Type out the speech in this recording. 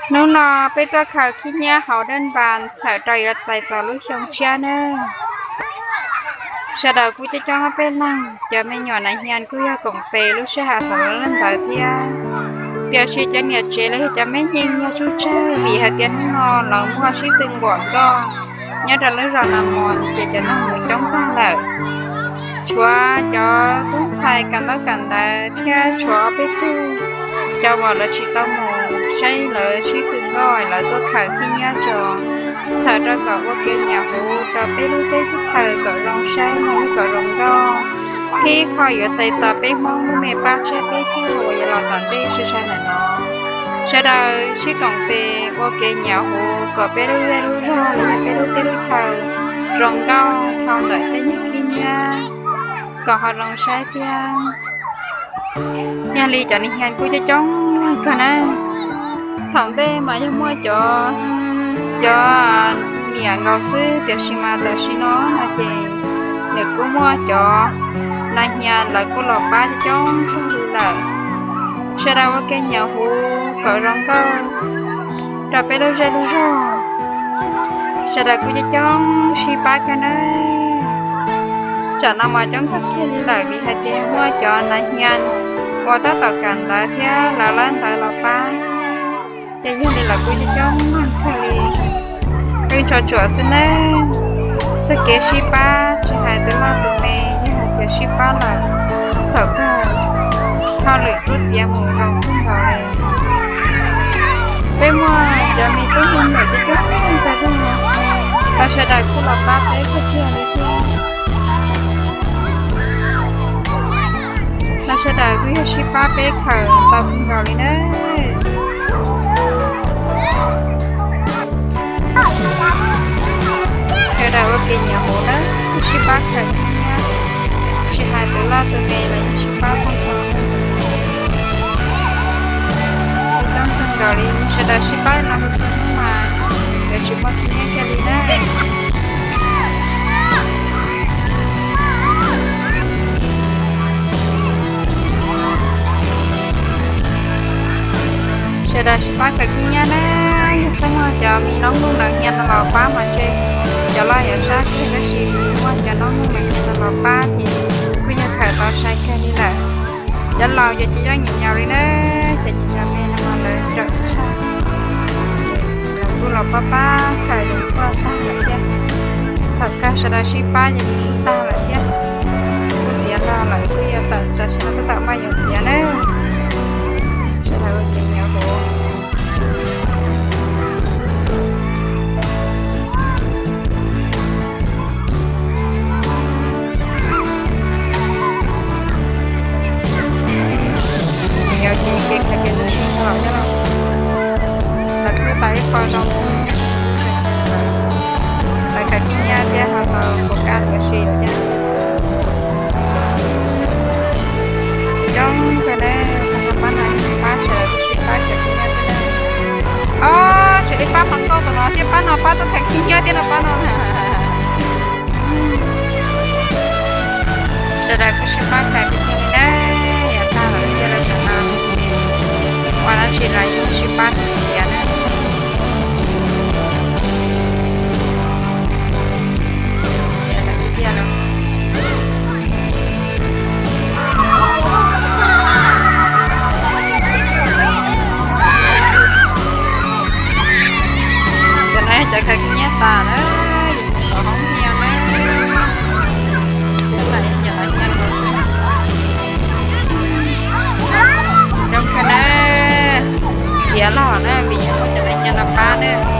Hnub no peb tuaj khaws khib nyiab hauv Dej Npas txhawm rau yuav txais txog lub xyoo tshiab nawb. Sawv daws kuj coob coob ob peb leeg, cov me nyuam nas hnia kuj yog koom tes lub sij hawm thaum lawv ntawd thiab. Tiam sis cov niam tsev los yog cov me nyuam yog tsub tsawg vim hais tias hnub no lawv muaj sib tw nquam nkoj nyob rau lub zos Nas Mos ces cov neeg mus coob tag lawm. Tshuav cov tub ntxhais kawm ntaub kawm ntawv thiab tshuav ob peb tug cov uas lawv tsis tau mus saib lawv sib tw nkoj, lawv tuaj khaws khib nyiab tso, txhawm rau kom ua kev nyiam huv rau peb lub teb lub chaw kom zoo saib, muaj lub kom zoo nkauj. Thiab ib qho yuav txais tos peb Hmoob lub me pab tshiab peb caug uas yuav los tom ntej sai sai ntawm no. Sawv daws sib koom tes ua kev nyiam huv kom peb lub zej lub zog los yog peb lub teb lub chaw zoo nkauj dhau ntawm tej nyuag khib nyiab kom ho zoo saib thiab. Yog li cov nas hnia kuj coob coob kawg na. Thaum ntej mas yog muaj cov, cov niam nkaus xwb, tiam sis mas tam sim no no ces nws kuj muaj cov nas hnia lawv kuj los pab coob coob kawg li lawm. Sawv daws ua kev nyiam huv kom zoo nkauj rau peb lub zej lub zog. Sawv daws kuj coob coob sib pab kawg na. Tsam no mas coob kawg kiag li lawm vim hais tias muaj cov nas hnia uas tab tom kawm ntawv thiab lawv lab ntawv los pab, ces yog li lawv kuj coob coob kawg li. Peb tso tsuam xwb nawb. Txoj kev sib pab tsis hais tus loj tus me, yog hais tias sib pab lawm, thaum kawg hauj lwm kuj tiav mus zoo kawg nkaus li. Peb muaj cov me tub me nyuam coob coob tag zog, tau sawv daws kuj los pab peb kawg kiag li thiab. Los sawv daws kuj yog sib pab peb khaws tau kawg nkaus li na. Sawv daws ua kev nyiam huv na, sib pab khaws khib nyiab, tsis hais tus loj tus me los yeej sib pab tag nrho. Coob kawg nkaus li, sawv daws sib pab no kuj txhua hnub mas yuav tsis muaj khib nyiab kiag li na. Sawv daws sib pab khaws khib nyiab na, yog txhob muaj cov me noob nus nas hnia no los pab mas ntshe cov loj yuav sab kiag, tab sis muaj cov noob nus nas hnia no los pab ces kuj yog khaws tau sai kawg li lawm. Cov laus ces tsis yooj yim nyaus li na, cov nyias me no mas lawv rawm tshaj. Lawv kuj los pab pab khaws ces kuj los tag lawm thiab. Thaum kawg sawv daws sib pab ces kuj tag lawm thiab. Kuj tiav los lawm kuj yuav tawm, tsam sim no kuj tawm maj yuav tiav na. Sawv daws ua kev nyiam huv. Yog ces kev khaws kev lub sij hawm thiab los, lawv kuj tau ib qho zoo, lawv khaws khib nyiab thiab ho tau kuv kab tuav si thiab. Zoo kawg na, pab no pab sawv daws sib pab khaws khib nyiab thiab. Ob, tseem ib pab hluas nkauj tus no thiab, pab no pab tuaj khaws khib nyiab thiab no pab no na. Sawv daws kuj sib pab khaws khib nyiab li na, yav tag lawm thiab lawm, tsam no ua dab tsi los yeej sib pab tiav na. Sawv daws tiag tiag los. Cov no cov khaws khib nyiab tas na, yus mus tom hoob hia na. Cov lawv nyiam lawv nyiam los. Zoo kawg na, tiav los na, vim yog cov lawv nyiam los pab na.